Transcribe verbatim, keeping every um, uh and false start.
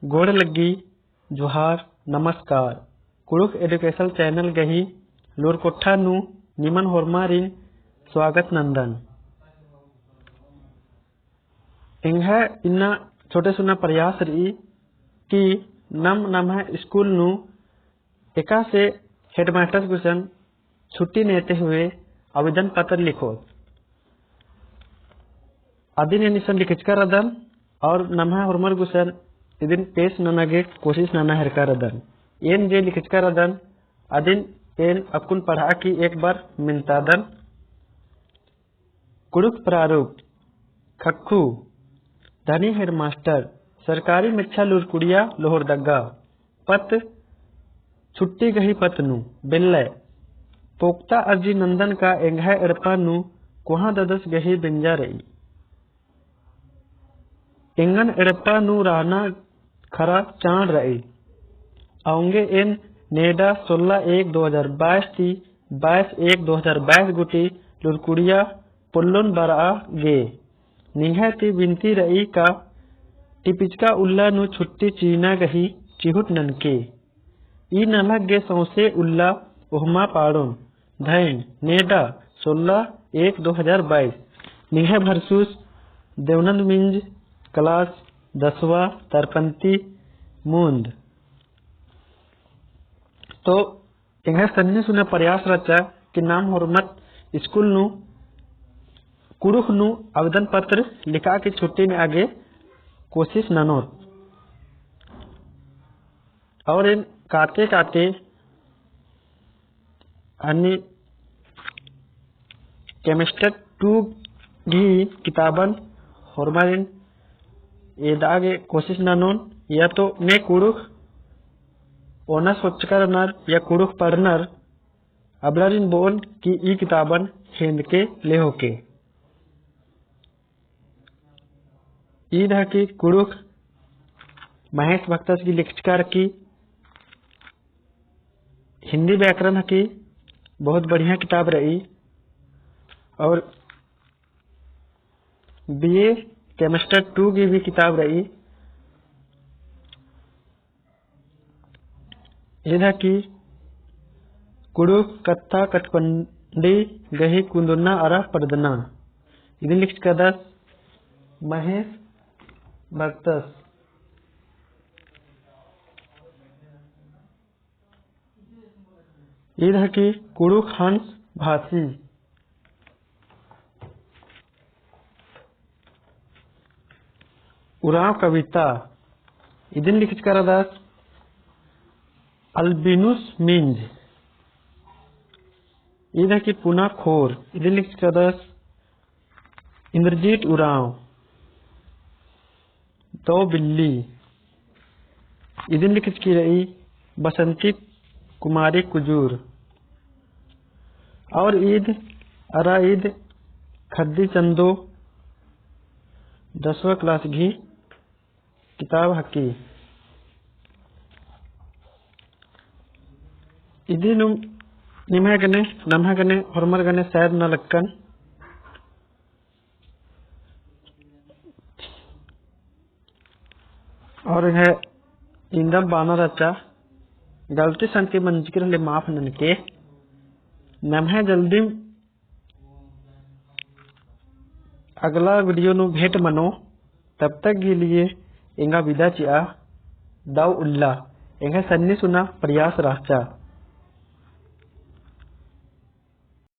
गोड़ लग्गी, जोहार, नमस्कार। कुँड़ुख़ Educational Channel गही लूरकोट्ठा नू निमन होरमारिन स्वागत नन्दन। एंग्है इन्ना छोटे सुन्ना प्रयास रई कि नम नम्है school नू एकासे headmaster गुसन छुट्टी नेते हुए आवेदन पत्र लिखोत। अदिन एन इसन लिखचका रअदन और नम्है होरमर गुसन इदिन पेश नना गे कोशिश नना हेरका रअदन। एन जे लिखचका रअदन अदिन एन अक्कुन पढ़ा की एक बार मेन्तादन। कुँड़ुख़ प्रारूप। ख़क्खु। धनी headmaster, सरकारी मेच्छा लूरकुड़िया लोहरदगा। पत्त, छुट्टी गही पत्त नू बेल्लै। पोक्ता अर्जी नन्दन का एंग्है एड़पा नू कोहाँ ददस गही बेंजा रई। एंगन एड़पा नू रहना खरा चाड़ रई। औंगे एन नेडा सोलह एक दो हजार बाईस ती बाईस एक दो हजार बाईस गूटी लूरकुड़िया पोल्लोन बरआ गे। निंग्है ती बिनती रई का टिपिचका उल्ला नू छुट्टी चिअना गही चिहुट ननके। ई नलख गे सौंसे उल्ला ओहमा पाड़ोन। धैन, नेडा सोलह एक दो हजार बाईस। निंग्है भरसुस देवनंद मिंज, class दसवाँ, तरपंती, मुन्द। तो एंग्है सन्नी सुन्ना प्रयास रहचा कि नाम होरमत school नू कुँड़ुख़ नू आवेदन पत्र लिखा के छुट्टी नेआ गे कोशिश ननोत। और एन काते काते अन्ने chemistry two गही किताबन होरमारिन एदा गे कोशिश ननोन, या तो ने कुँड़ुख़ ओना सोचका रअनर या कुँड़ुख़ पढ़नर अबड़ारिन बओन कि ई किताबन हेंदके लेहोके। ईद हकी कुँड़ुख़ महेश भक्तस गही लिखचका रई, हिंदी व्याकरण हकी बहुत बढ़िया किताब रई और B A chemistry two गही भी किताब रई। ईद हकी कुँड़ुख़ कत्था कठपंडी गही कुन्दुरना अरा पड़दना। इदिन लिखचकदस महेश भक्तस। ईद हकी कुँड़ुख़ हंस भासी। उराँव कविता। इदिन लिखचका रअदस अल्बिनुस मिंज। ईद हकी पुना खोर। इदिन लिखचकदस इंद्रजीत उराँव। दौ बिल्ली। इदिन लिखचकी रई बसंती कुमारी कुजूर। और ईद अरा ईद खद्दी चंदो दसवाँ class गही किताब हकी। इदिनुम निम्है गने, नम्है गने, होरमर गने share नना लक्कन। और एंग्है इन्दम बाना रहचा, गलती सलती मंजकी रहले माफ ननके। नम्है जल्दी अगला video नू भेंट मनो, तब तक के लिए एंगा विदा चिआ, दव उल्ला। एंग्है सन्नी सुन्ना प्रयास रहचा।